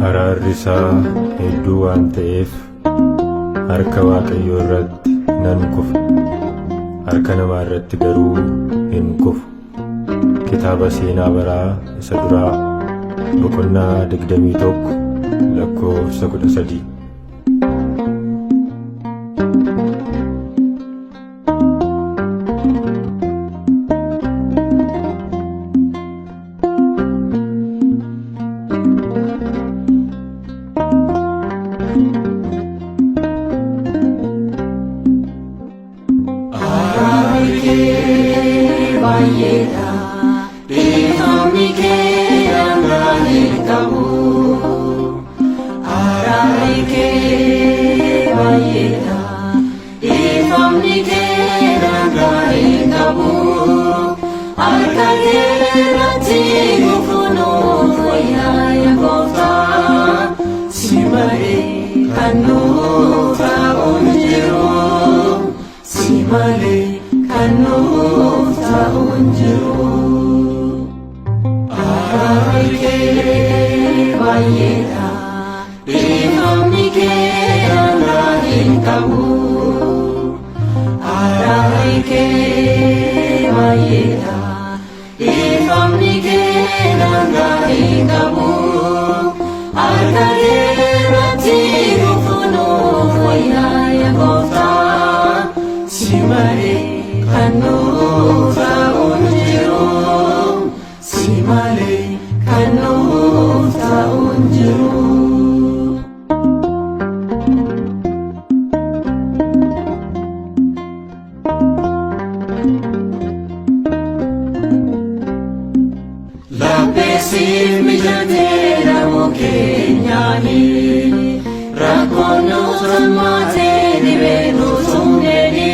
Araarri isaa hedduu waan ta'eef harka Waaqayyoo irratti nan kufa. Harka namaa irratti garuu hin kufu. Kitaaba Seenaa Baraa isa duraa boqonnaa 21 lakkoofsa 13. Araarri kee baay'eedha, dhiifamni kee daangaa hin qabu. Araarri kee baay'eedha, dhiifamni kee daangaa hin qabu. Harka kee irratti kufuun wayyaa yaa gooftaa, si malee kan nuuf ta'u hin jiru. Si malee kan nuuf ta'u hin jiru. Araarri kee baay'eedha, dhiifamni kee daangaa hin qabu. Araarri kee baay'eedha, dhiifamni kee daangaa hin qabu. Harka kee irratti kufuun wayyaa yaa gooftaa, si malee kan nuuf ta'u hin jiru. Si malee kan nuuf ta'u hin jiru. Lapheesiif mijatee dhabuu keenyaani rakkoon nuuf hammaatee dhibee nuuf humneeni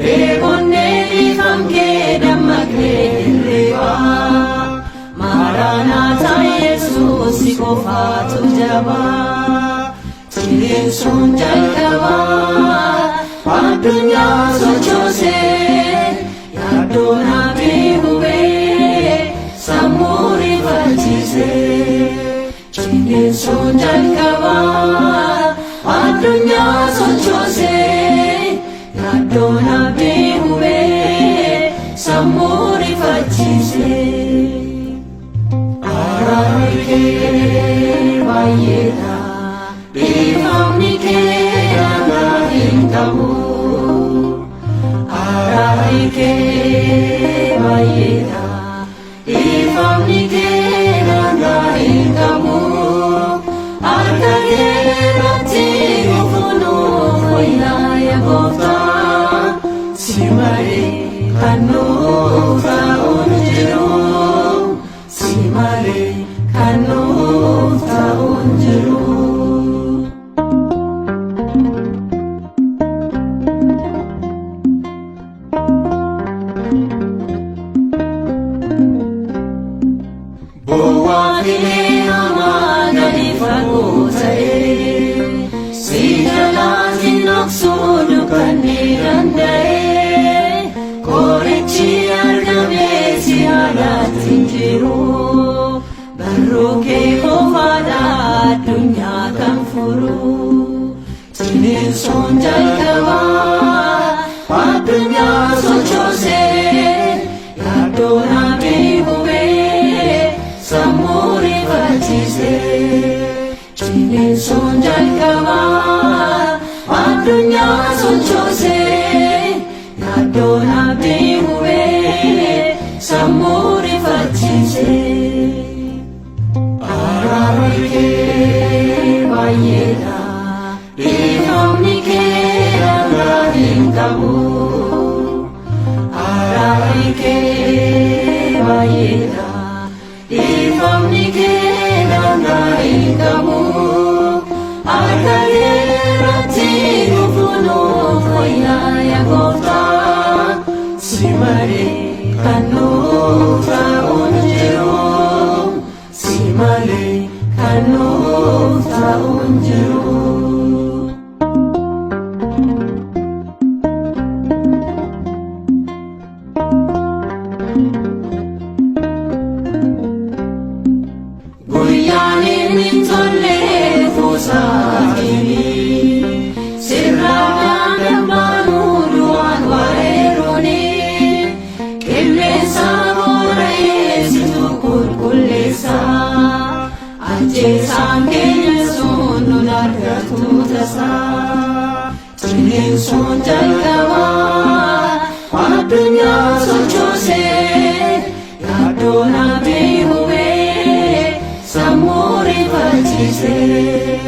dheebonnee dhiifam kee dammaqnee hirribaa Maaraanaataa Yesuus si qofaatu jabaa Ciniinsuun jalqabaa addunyaa sochoosee yaaddoon abdii hubee sammuu rifachiisee. Ciniinsuun jalqabaa addunyaa sochoosee yaaddoon abdii hubee sammuu rifachiisee. Araarri kee baay'eedha, dhiifamni kee daangaa hin qabu. Araarri kee baay'eedha, dhiifamni kee daangaa hin qabu. Harka kee irratti kufuun wayyaa yaa gooftaa, si malee kan nuuf ta'u hin jiru. Si malee kan nuuf ta'u hin jiru. Bowwaa filee hamaa gadi fagoo ta'e, si jalaatiin dhoksuu dukkanni danda'e, qorichi argamee si alaatti hin jiru, barruu kee qofaadha addunyaa kan furu. Ciniinsuun jalqabaa addunyaa sochoosee yaaddoon abdii hubee sammuu rifachiisee. Ciniinsuun jalqabaa addunyaa sochoosee yaaddoon abdii hubee sammuu rifachiisee. Araarri kee baay'eedha, dhiifamni kee daangaa hin qabu. Araarri kee baay'eedha, dhiifamni kee daangaa hin qabu. Harka kee irratti kufuun wayyaa yaa gooftaa, si malee kan nuuf ta'u hin jiru. Guyyaan inni hin tolle fuusaatiin sirraa dambaanuu du'aan wareeruuni qilleensa boora'ee situ qulqulleessa ajjeesaan keenya sun nun argatu tasaa ciniinsuun jalqabaa addunyaa sochoosee yaaddoon abdii hubee sammuu rifachiisee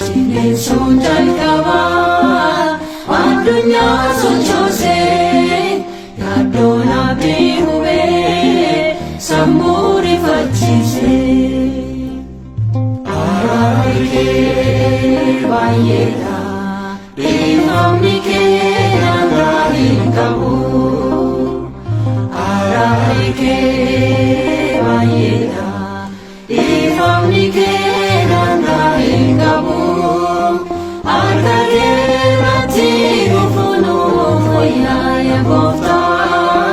ciniinsuun jalqabaa addunyaa sochoosee yaaddoon abdii hubee sammuu rifachiisee. Araarri kee baay'eedha dhiifamni kee daangaa hin qabu. Araarri kee baay'eedha dhiifamni kee daangaa hin qabu. Harka kee irratti kufuun wayyaa yaa gooftaa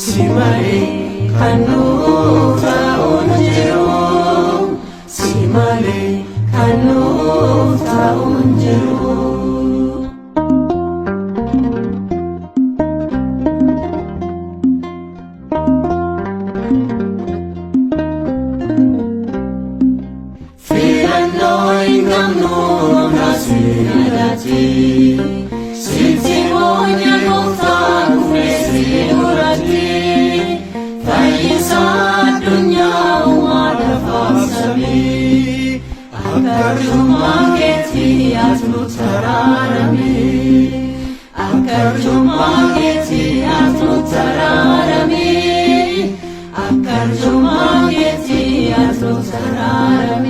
si malee kan nuuf ta'u hin jiru. Si malee kan nuuf ta'u hin jiru. Filannoo hin qabnu kaasii sitti moonya gooftaa kufee duratti fayyisaa addunyaa uumaa lafaaf samii akka arjummaa keetii ati nutti araarami akka arjummaa keetii ati nutti araarami akka arjummaa keetii ati nutti araarami.